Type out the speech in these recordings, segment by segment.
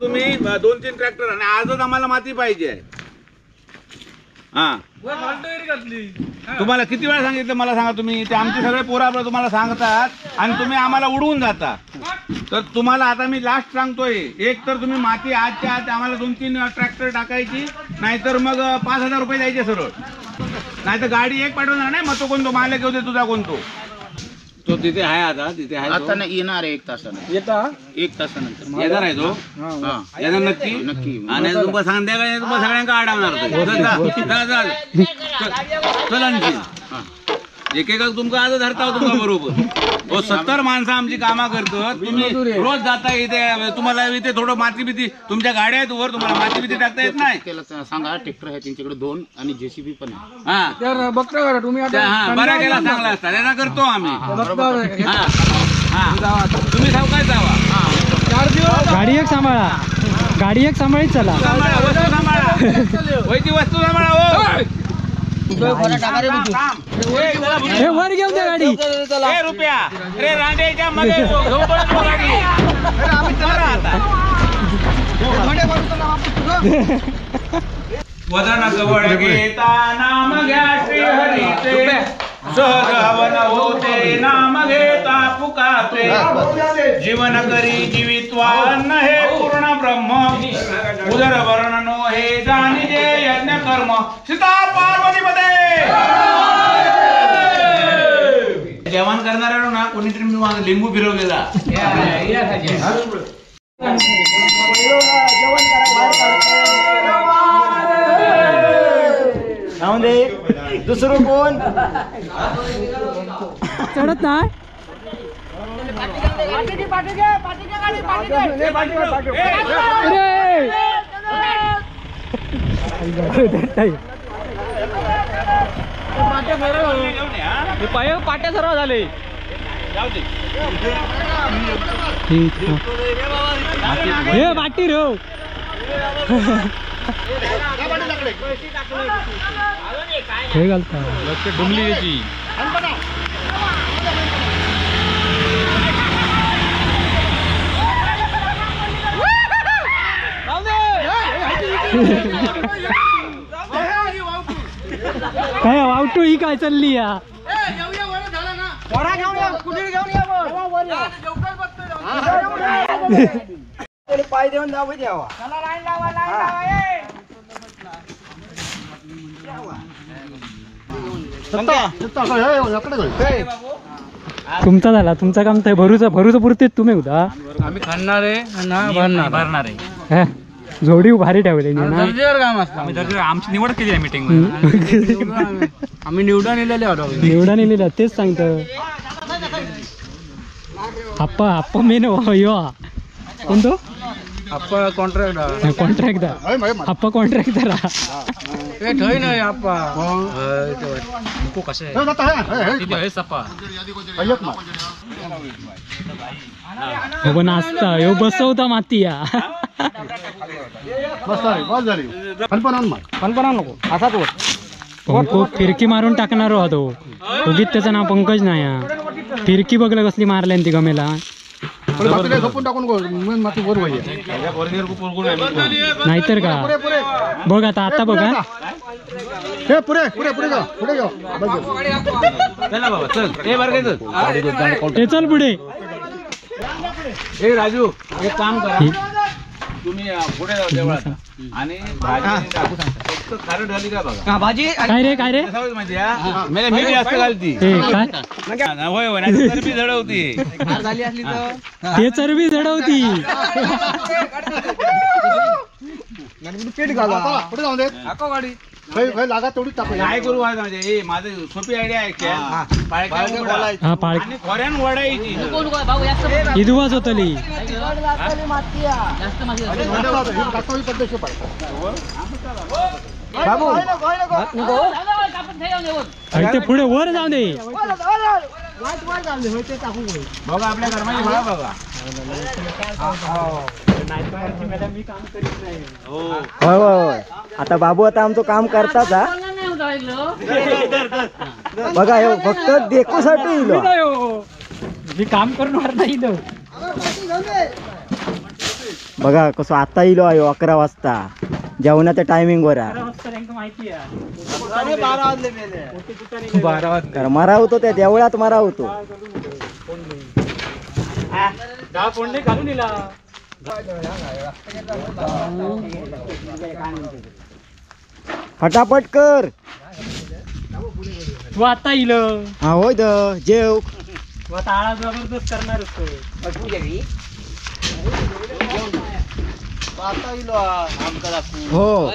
तुम्ही 2-3 ट्रॅक्टर आणि आजच आम्हाला माती पाहिजे. हा तुम्हाला किती वेळा सांगितलं मला सांगा तुम्ही, ते आमचे सगळे पोरं आपलं तुम्हाला सांगतात आणि तुम्ही आम्हाला उडवून जाता. तर तुम्हाला आता मी लास्ट सांगतोय, एक तर तुम्ही माती आजच्या आज आम्हाला 2-3 ट्रॅक्टर टाकायची, नाहीतर मग 5,000 रुपये द्यायचे सरळ, नाहीतर गाडी एक पाठवणार नाही. मग तो कोणतो मालक येऊ दे तुझा कोणतो तो तिथे आहे आता, तिथे आहे आता नाही येणार आहे 1 तासानंतर, 1 तासानंतर येणार आहे तो, येणार नक्की नक्की. आणि तुमका सांगते का तुम्हाला सगळ्यांका अडवणार. चल आणखी एकेका तुमका आज धरता तुमका बरोबर. हो 70 माणसं आमची कामा करतात, तुम्ही रोज जाता इथे, तुम्हाला इथे थोडं माती बिती तुमच्या गाड्या आहेत वर, तुम्हाला माती बिती टाकता येत नाही. त्याला सांगा ट्रॅक्टर आहे त्यांच्याकडे 2 आणि जेसीबी पण आहे. हा तर बघता तुम्ही आता, बरा केला चांगला असता त्यांना करतो आम्ही. तुम्ही सावकाश जावा, गाडी एक सांभाळा, गाडी एक सांभाळीत चला, वस्तू सांभाळा, वैती वस्तू सांभाळा. हो हे वर घेऊन द्या गाडी. रुपया रे रांडेच्या मध्ये गाडी. वदन जवळ घेता नाम घ्या श्री हरीचे, सहज हवन होते नाम घेता पुकारते, जीवन करी जीवित्वा अन्न हे पूर्ण ब्रह्म, उदर वर्णनो हे जाणिजे यज्ञ कर्म. सीता पार्वती पते. जेवण करणाऱ्या ना कोणीतरी मी लिंबू फिरवलेला. दुसरं कोण चढत नाही. पाट्या सर्व झाले. हे बाटी रो हे घालता डुमली त्याची. काय वावटू ही काय चालली या? पाय देऊन जाऊ द्यावा. तुमचा झाला तुमचा काम ते भरूचा भरूचा पुरते तुम्ही होता. आम्ही खाणार आहे आणि भरणार आहे. जोडी भारी ठेवली ना. काम असतं आमची निवड केली आहे मीटिंग मध्ये. आम्ही निवडून इलेले होतो. निवडून इलेले तेच सांगतो. आप्पा आप्पा मेन यो कोणतो आप्पा कॉन्ट्रॅक्टर कॉन्ट्रॅक्टर आप्पा कॉन्ट्रॅक्टर ए ठय नाही आप्पा नको कसे हो नाचता यो बसवता माती या नको असाच वर पंको फिरकी मारून टाकणार हो तो उगीत त्याचं नाव पंकज नाही. फिरकी बघलं कसली मारल्यान ती गमेला नाहीतर का बघ आता आता बघा. ते चल पुढे. ए राजू एक काम करा तुम्ही पुढे जाऊ देवळात आणि फक्त खारट झाली का बघा भाजी. काय रे काय रे मीठ जास्त घालती होय होय नाही चरबी झडवती झाली असली तर ते चरबी झडवती. पीठ घाला पुढे जाऊ दे गाडी काय करू म्हणजे माझं सोपी आयडिया आहे खोऱ्यान वडायची इदुवाच होतली. ते पुढे वर जाऊ दे बघा आपल्या घरमध्ये बघा बघा. होय होय आता बाबू आता आमचं काम करताच. हा बघा हे फक्त देखूसाठी मी काम करणार नाही. बघा कसं आता इलो आयो 11 वाजता जेवणाच्या टायमिंग वर आहे. मरा होतो त्या देवळात मरा होतो. फटाफट कर. तू आता इल. हा होय जेव. तू आता आळा जबरदस्त करणार असतो. हो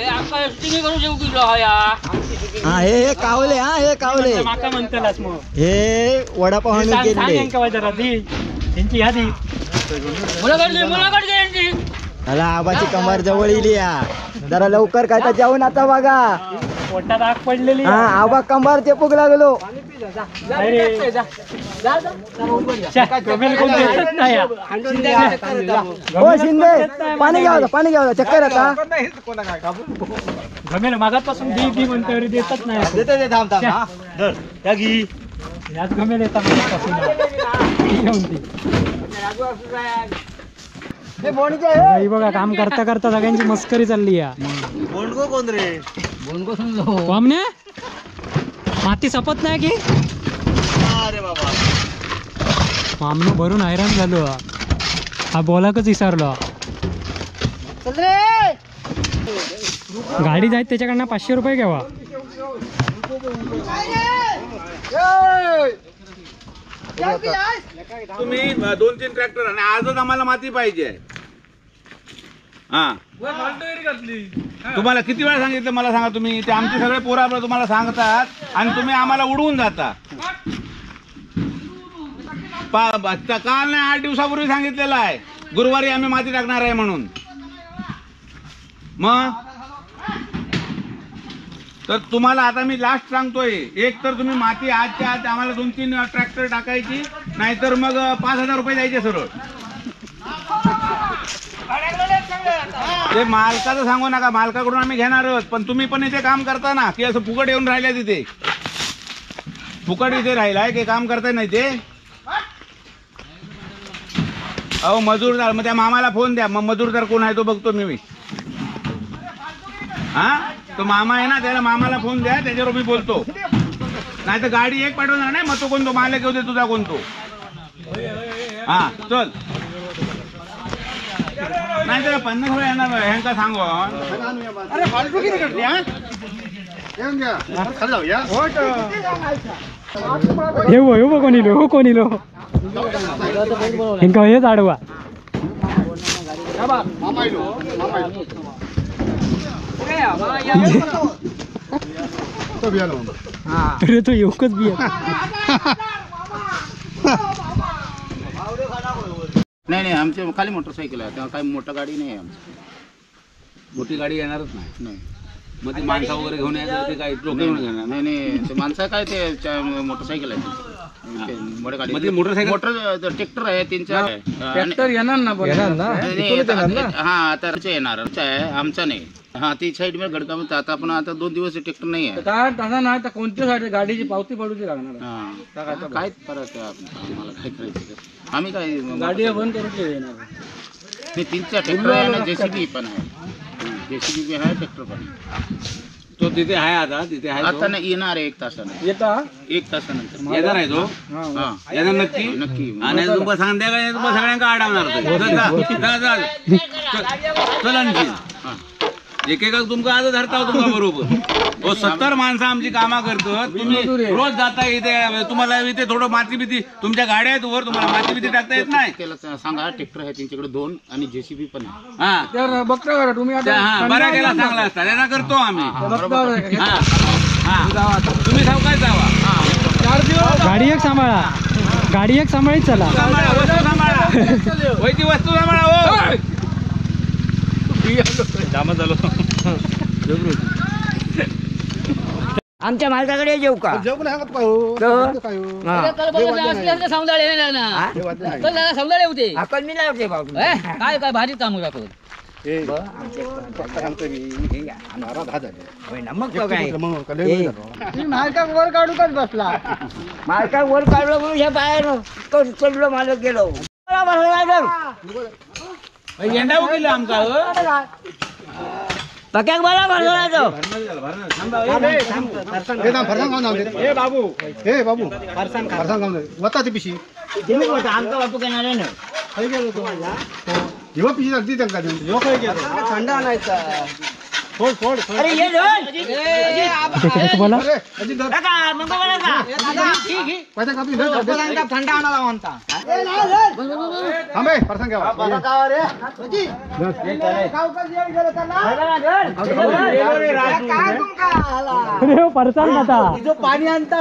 हा हे कावले. हा हे कावले माका म्हणतलास मग हे वडापाव आणून केले. त्यांची यादी चला आबाची कमर जवळ इली या. जरा लवकर काय तर जेवण आता बघा. पोटात आग पडलेली. हा आबा कंबर चेपूक लागलो. हो शिंदे पाणी घ्यावं पाणी घ्यावं चक्कर आता. गमेल मागापासून दी दी म्हणतो देतच नाही. याच गमेल येतात मागापासून. बघा काम करता करता सगळ्यांची मस्करी चालली या. कोण रे वामने माती सपत नाही की अरे बाबा मामनो भरून हैराण झालो. हा बोलाकच विसरलो. गाडी जायत त्याच्याकडनं 500 रुपये घ्यावा. तुम्ही 2-3 ट्रॅक्टर आणि आजच आम्हाला माती पाहिजे. हा तुम्हाला किती वेळा सांगितलं मला सांगा तुम्ही. ते आमचे सगळे पोरं आपलं तुम्हाला सांगतात आणि तुम्ही आम्हाला उडवून जाता. काल नाही 8 दिवसापूर्वी सांगितलेलं आहे गुरुवारी आम्ही माती टाकणार आहे म्हणून. मग तर तुम्हाला आता मी लास्ट सांगतोय. एक तर तुम्ही माती आजच्या आज आम्हाला 2-3 ट्रॅक्टर टाकायची नाहीतर मग 5,000 रुपये द्यायचे सरळ. ते मालकाचं सांगू नका, मालकाकडून आम्ही घेणारच. पण तुम्ही पण इथे काम करता ना की असं फुकट येऊन राहिले तिथे फुकट इथे राहिलाय की काम करताय नाही ते. अहो मजूरदार मग त्या मामाला फोन द्या. मग मजूरदार कोण आहे तो बघतो मी. हा तो मामा आहे ना त्याला मामाला फोन द्या त्याच्यावर मी बोलतो. नाही तर गाडी एक पाठवणार नाही. मग तो कोणतो मालक येऊ दे तुझा कोणतो. हा चल नाही तर 50 रुपये येणार ह्यांका सांगू. अरे फालतू किती करते. हे हो कोणी लो हो कोणी लो हिंका हेच आडवा. अरे तो येऊकच बिया. नाही नाही आमच्या खाली मोटरसायकल आहे तेव्हा काही मोठा गाडी नाही आहे आमची. मोठी गाडी येणारच नाही. नाही मग ते माणसं वगैरे घेऊन यायचं ते काय लोक घेऊन घेणार. नाही नाही ते माणसं काय ते मोटरसायकल आहे त्यांची. मोटरसायकल मोटर ट्रॅक्टर आहे त्यांचा. ट्रॅक्टर येणार ना हा आता येणार आहे आमचा नाही. हा ती साईड मध्ये गडका आता आपण आता 2 दिवस ट्रॅक्टर नाही आहे. काय दादा नाही तर कोणत्या साईड गाडीची पावती पडूची लागणार. काय करायचं आम्हाला काय करायचं आम्ही काय गाडी बंद करून येणार नाही. 3-4 ट्रॅक्टर आहे ना जेसीबी पण आहे. जेसीबी आहे ट्रॅक्टर पण आहे. तो तिथे आहे आता तिथे आहे आता नाही येणार आहे 1 तासाने. येता 1 तासानंतर येणार आहे तो. येणार नक्की नक्की. आणि तुमका सांगते का तुम्हाला सगळ्यांका अडवणार. चल आणखी एकेका तुमका आज धरता तुमका बरोबर. हो 70 माणसं आमची कामा करतात. तुम्ही रोज जाता इथे तुम्हाला इथे थोडं माती भीती तुमच्या गाड्या आहेत वर तुम्हाला माती भीती टाकता येत नाही. त्याला सांगा ट्रॅक्टर आहे त्यांच्याकडे 2 आणि जेसीबी पण आहे. हा बघता तुम्ही बरा केला चांगला असता त्यांना करतो आम्ही. तुम्ही सावकाश जावा. गाडी एक सांभाळा गाडी एक सांभाळीत चला. वस्तू सांभाळा वैती वस्तू सांभाळा. हो झालो आमच्या मालकाकडे जेऊ का? काय काय भारी काम होता. मालकाक वर काढूकच बसला. मालकाक वर काढलो म्हणून ह्या बाहेर चढलो मालक गेलो. बसला. येंडा केलं आमका पक्याक बोला भरणार हे बाबू हे बाबू फरसान खाऊन वता ती पिशी आमका बापू काय ना हिवा पिशी अगदी त्यांका देऊन थंड आणायचा अरे ये बोला थंड आणायला म्हणता फरसान खाता पाणी आणता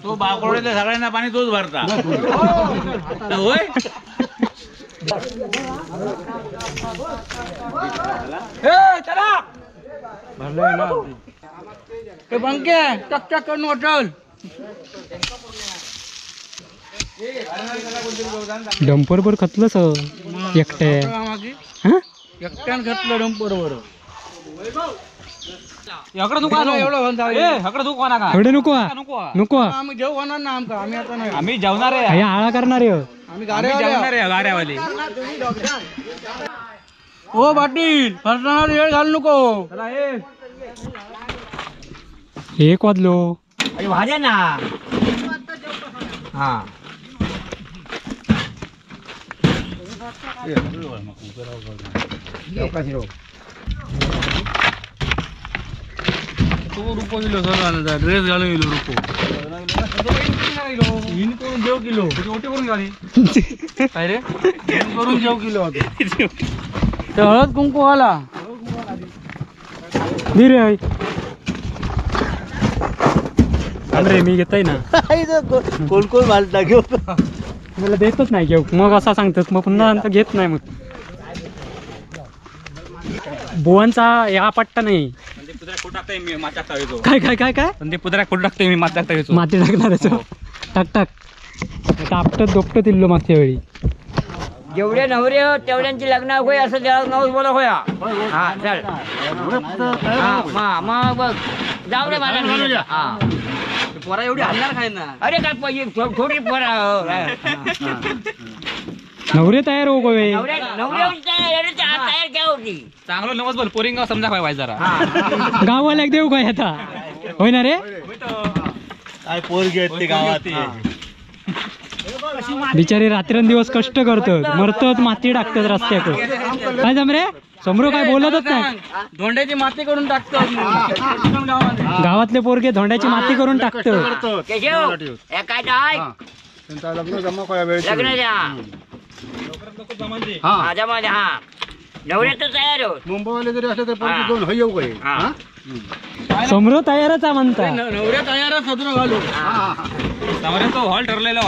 तो बाकोड्यातल्या सगळ्यांना पाणी तोच भरता होय. बंके टक टक करून वाटल डंपर वर खतलं सर एकटे एकट्यान खतलं डंपर वर. नको नको आम्ही जेवणार ना आमका आम्ही आता नाही आम्ही जेवणार आहे आळा करणार आहे आम्ही जेवणार आहे गाड्यावाले. ओ पाटील फरसाणावर वेळ घालू नको. एक वाजलो भाज्या ना. हा तो रुपये किलो सर ड्रेस घालून गेलो रुपो इन करून जेव किलो ओटी करून घाली काय रे करून जेव किलो ते हळद कुंकू आला रे अरे मी घेतोय ना. कोण कोण मालता घेऊ मला देतच नाही घेऊ मग असा सांगतात मग पुन्हा घेत नाही. मग बुवांचा या पट्टा नाही. काय काय काय काय पुतळ्या कुठं टाकतोय मी माती टाकतोय माती टाकणार टाक टाक आपटत दोपटत इल्लो मागच्या वेळी. जेवढे नवरे हो तेवढ्यांची लग्न होय असं देवा नवस बोला होया. हा चल हा मग बघ जाऊ रे मला. हा पोरा एवढी हलणार काय ना. अरे काय पाहिजे थोडी पोरा नवरे तयार हो गोवे नवरे तयार काय होती चांगलं नवस बोल पोरिंगाव समजा काय जरा गावाला एक देऊ काय आता होय ना रे. काय पोरगी आहेत ते गावात बिचारे रात्रंदिवस कष्ट करतात मरतात माती टाकतात रस्त्याकडे. काय जम रे समोर काय बोलतच नाही. धोंड्याची माती करून टाकतात गावातले पोरगे धोंड्याची माती करून टाकतात. लग्न जमा लग्न द्या जमा द्या. हा नवरे तर तयार हो. मुंबईवाले जरी असले तरी दोन हय येऊ काय समोर तयारच आहे म्हणता. नवऱ्या तयारच सदर घालू समोर हॉल ठरलेला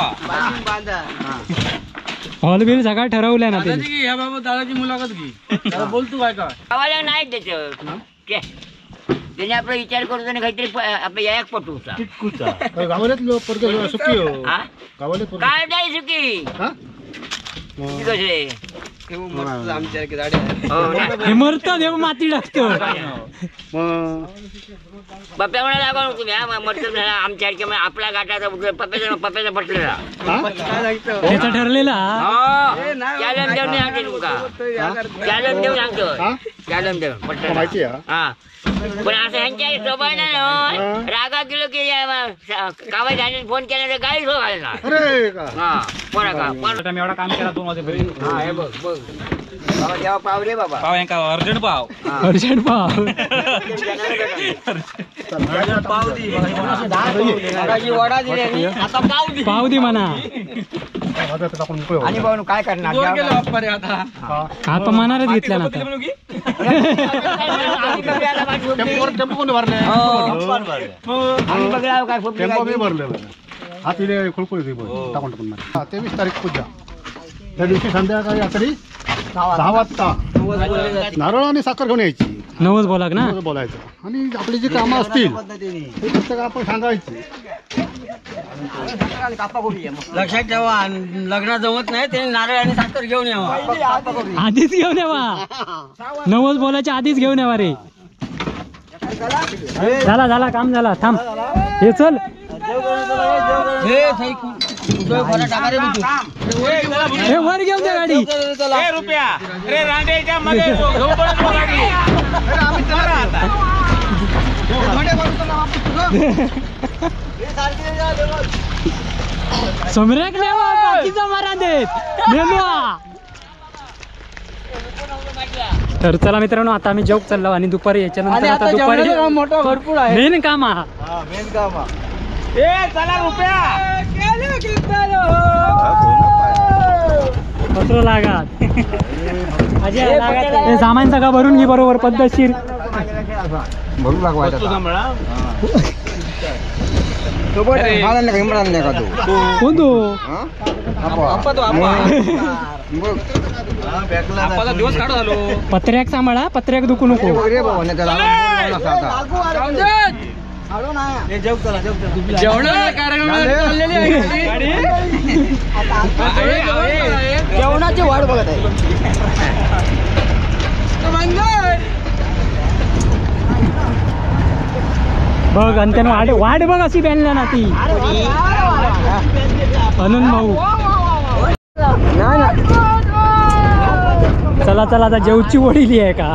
हॉल बिल सगळं ठरवलंय ना ते. ह्या बाबा दादाची मुलाखत घे बोल तू काय काय नाही त्याचं त्याने आपला विचार करतो आणि काहीतरी आपल्या याक पटवूचा गावाले सुखी हो काय नाही सुखी कसे हे मरतात हे माती टाकतो. पप्प्या म्हणाला लागलो तुम्ही मरत आमच्या आपला गाठाचा पप्प्याचा पप्प्याचा पटलेला त्याचा ठरलेला चॅलेंज देऊन सांगते तुमका चॅलेंज देऊन सांगतो चॅलेंज देऊन पटलं. हा पण असं ह्यांच्या स्वभाव नाही रागा गेलो की कावाय झाले फोन केला तर गाडी सो घालणार. हा पोरा का एवढा काम केला 2 वाजेपर्यंत. हा हे बघ बघ बाबा देवा पाव रे बाबा पाव यांका अर्जंट पाव अर्जंट पाव वडा दिली आता पाव दे पाव दे म्हणा. आणि भाऊ काय करणार आता मनारच घेतला ना आता 23 तारीख पूजा त्या दिवशी संध्याकाळी रात्री 10 वाजता नारळ आणि साखर घेऊन यायची. नवस बोला ना बोलायचं आणि आपली जी कामं असतील ते पुस्तक आपण सांगायची. लक्षात ठेवा लग्न जमत नाही ते नारळ आणि साखर घेऊन यावा आधीच घेऊन यावा. नवस बोलायच्या आधीच घेऊन यावा रे. झाला झाला काम झाला थांब हे चल. हे वर घेऊन द्या गाडी. रुपया रे रांडेच्या मध्ये गाडी. समरेक लेवा बाकीचा मारा देत मेलो. तर चला मित्रांनो आता आम्ही जेवक चाललो आणि दुपारी याच्यानंतर आता दुपारी मोठा भरपूर आहे मेन काम हा. मेन काम ए चला रुपया पत्र लागत हे सामान सगळं भरून घे बरोबर पद्धतशीर. कोण तो पत्र्याक सांभाळा, पत्र्याक दुखू नको. जेवणाची वाट बघत आहे. बघ आणि त्यानं वाट वाट बघ अशी बॅनला ना ती अनंत भाऊ. चला चला आता जेवची वडिली आहे का.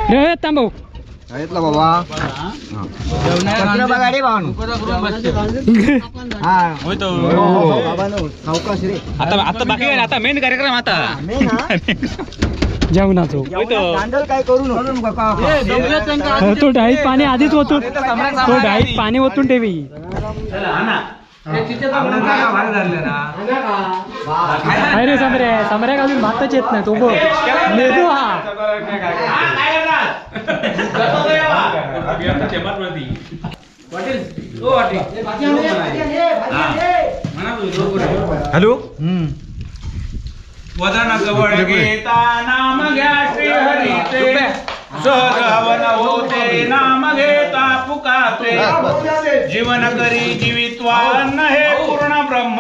रे थांबव बाबा आता बाकी आता मेन कार्यक्रम आता जेवणाचो काय करू नको. तो ढाईत पाणी आधीच ओतून, तो ढाईत पाणी ओतून ठेवी. अरे समरे समरे अजून भातच येत नाही तो बघ मेदू हा. हॅलो वदन जवळ घेता नाम घ्या श्री हरीचे, सहज हवन होते नाम घेता पुकारते, जीवन करी जीवित्वान्न हे पूर्ण ब्रह्म,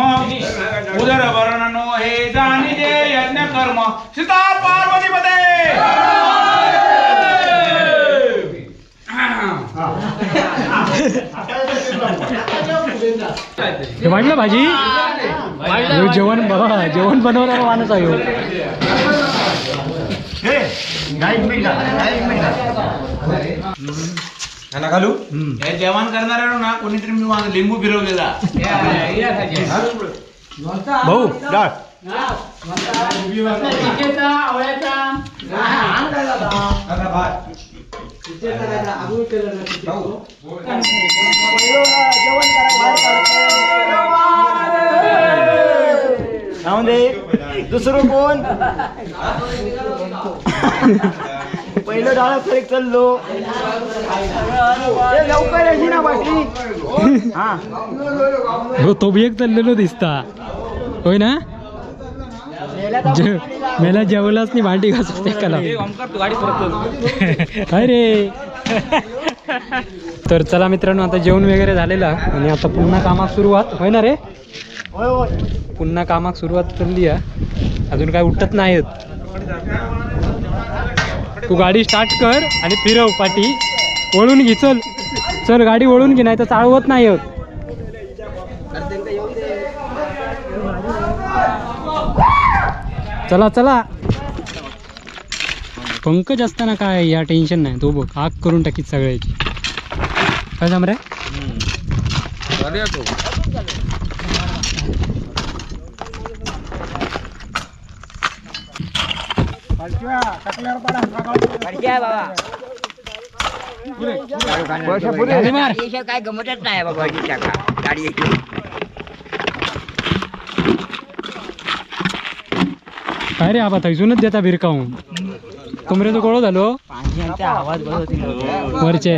उदर वर्णनो हे जाणिजे यज्ञ कर्म. सीता पार्वती पते. वाढलं भाजी जेवण जेवण बनवणारा माणूस आहे. जेवण करणाऱ्या ना कोणीतरी मी लिंबू फिरवलेला भाऊ. दुसरं कोण पहिलं डाळ खाली चाललो लवकर येशी ना बाकी. हा हो तो बी एक चाललेलो दिसता होय ना. मेला जेवलाच नाही भांडी घासत एकाला. अरे तर चला मित्रांनो आता जेवण वगैरे झालेलं आणि आता पुन्हा कामाक सुरुवात होय ना रे. पुन्हा कामाक सुरुवात चालली आहे. अजून काय उठत नाहीत. तू गाडी स्टार्ट कर आणि फिरव पाठी वळून घे. चल चल गाडी वळून घे नाही तर चालवत नाही होत. चला चला पंकज असताना काय या टेन्शन नाही. तो बघ आग करून टाकीत सगळ्याची. काय थांब रे काय गमतच नाही बाबा गाडी. काय रे आबा थैसूनच देता भिरकावून कमरेचो गोळो झालो वरचे.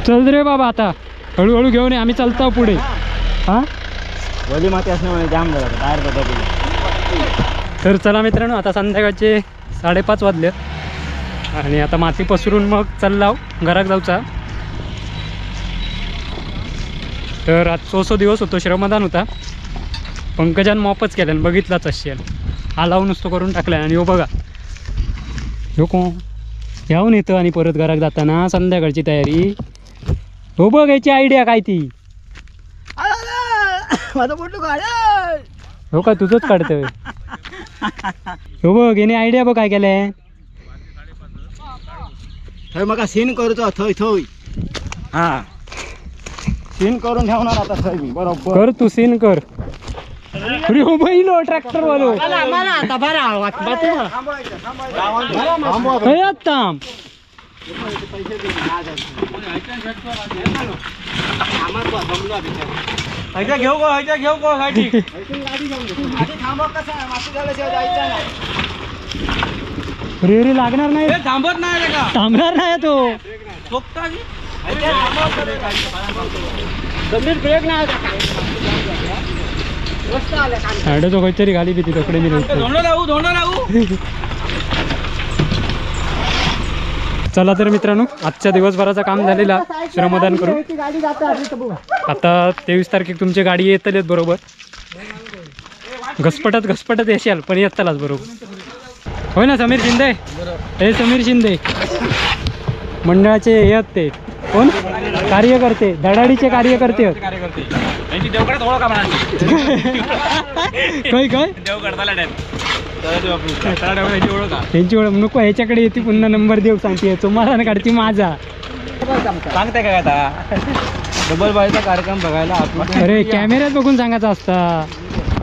चल रे बाबा आता हळूहळू घेऊन आम्ही चालतो पुढे. हा तर चला मित्रांनो आता संध्याकाळचे 5:30 वाजले आणि आता माती पसरून मग चाललाव घरात जाऊचा. तर आज चौथो दिवस होतो, श्रमदान होता. पंकजान मॉपच केल्यान बघितलाच असेल, आलाव नुसतं करून टाकलं. आणि हो बघा ह्यो कोण येऊन येतो आणि परत घरात जाताना संध्याकाळची तयारी. हो बघ याची आयडिया काय ती, माझा फोटो काढ. हो का तुझंच काढतोय. हो बघ याने आयडिया बघ काय केलंय. थंय म्हाका सीन करतो थंय थंय. हा सीन करून ठेवणार आता थंय मी बरोबर. कर तू सीन कर. अरे हो बैलो ट्रॅक्टर वालो थांब. घेऊ घेऊ गाडी. रे लागणार नाही, थांबत नाही, थांबणार नाही तो. तो काहीतरी गाडी भीती तकडे मी. चला तर मित्रांनो आजच्या दिवसभराचं काम झालेला श्रमदान करून. आता 23 तारखेक तुमची गाडी येतलेच बरोबर, घसपटत घसपटत येशाल पण येतलाच बरोबर. होय ना समीर शिंदे? हे समीर शिंदे मंडळाचे हे आहेत ते कोण कार्यकर्ते, धडाडीचे कार्यकर्ते आहेत. काय काय त्यांची ओळख नको, ह्याच्याकडे येते पुन्हा नंबर देऊ सांगते तुम्हाला काढती माझा. सांगते काय आता डबल बायचा कार्यक्रम बघायला. अरे कॅमेऱ्यात बघून सांगायचा असता,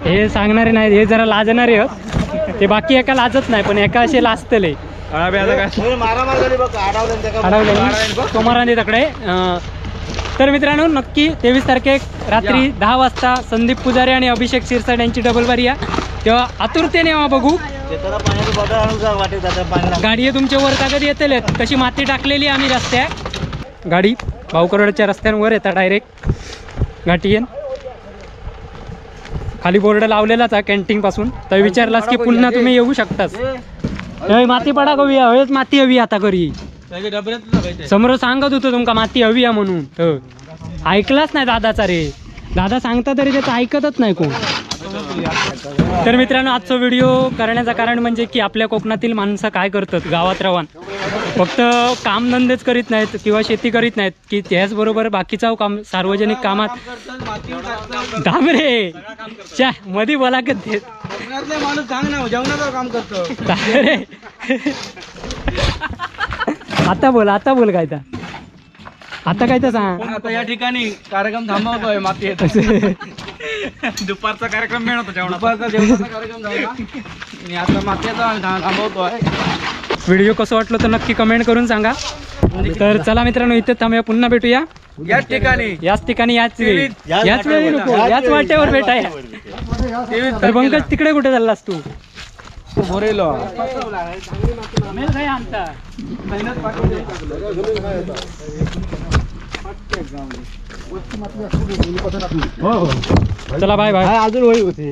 हे सांगणारे नाही, हे जरा लाजणारे आहेत ते. बाकी एका लाजत नाही पण एका असे लाजतले. अडवले तोमाराने तकडे. तर मित्रांनो नक्की 23 तारखेक रात्री 10 वाजता संदीप पुजारी आणि अभिषेक शिरसाट यांची डबल बारी या, तेव्हा आतुरतेने बघू. गाडी तुमच्या वर कागद येतले, तशी माती टाकलेली आम्ही रस्त्या. गाडी भाऊकरवाड्याच्या रस्त्यांवर येतात डायरेक्ट घाटी येईन. खाली बोर्ड लावलेलाच आहे कॅन्टीन पासून, तर विचारलास की पुन्हा तुम्ही येऊ शकतास. माती पडा कवी हवेच माती हवी आता करी. समोर सांगत होतो तुमका माती हवी आहे म्हणून, तर ऐकलाच नाही दादाचा रे. दादा सांगता तरी त्याचं ऐकतच नाही कोण. तर मित्रांनो आजचा व्हिडिओ करण्याचं कारण म्हणजे की आपल्या कोकणातील माणसं काय करतात गावात राहून, फक्त कामधंदेच करीत नाहीत किंवा शेती करीत नाहीत, की त्याचबरोबर बाकीचा काम सार्वजनिक कामात. थांब रे च्या मधी बोला रे. आता बोल, आता बोल काय तर, आता काय तर सांग. आता या ठिकाणी कार्यक्रम थांबवतोय माती. दुपारचा कार्यक्रम मिळतो, दुपारचा जेवणाचा कार्यक्रम झाला आणि आता मातीचा थांबवतोय. व्हिडिओ कसं वाटलं तर नक्की कमेंट करून सांगा. तर चला मित्रांनो इथे थांबूया, पुन्हा भेटूया याच ठिकाणी, याच ठिकाणी, याच वेळी, याच वेळी नको याच वाटेवर भेटाया. तर पंकज तिकडे कुठे चाललास तू? बोरेलो आमचा चला बाय बाय. अजून होई होती.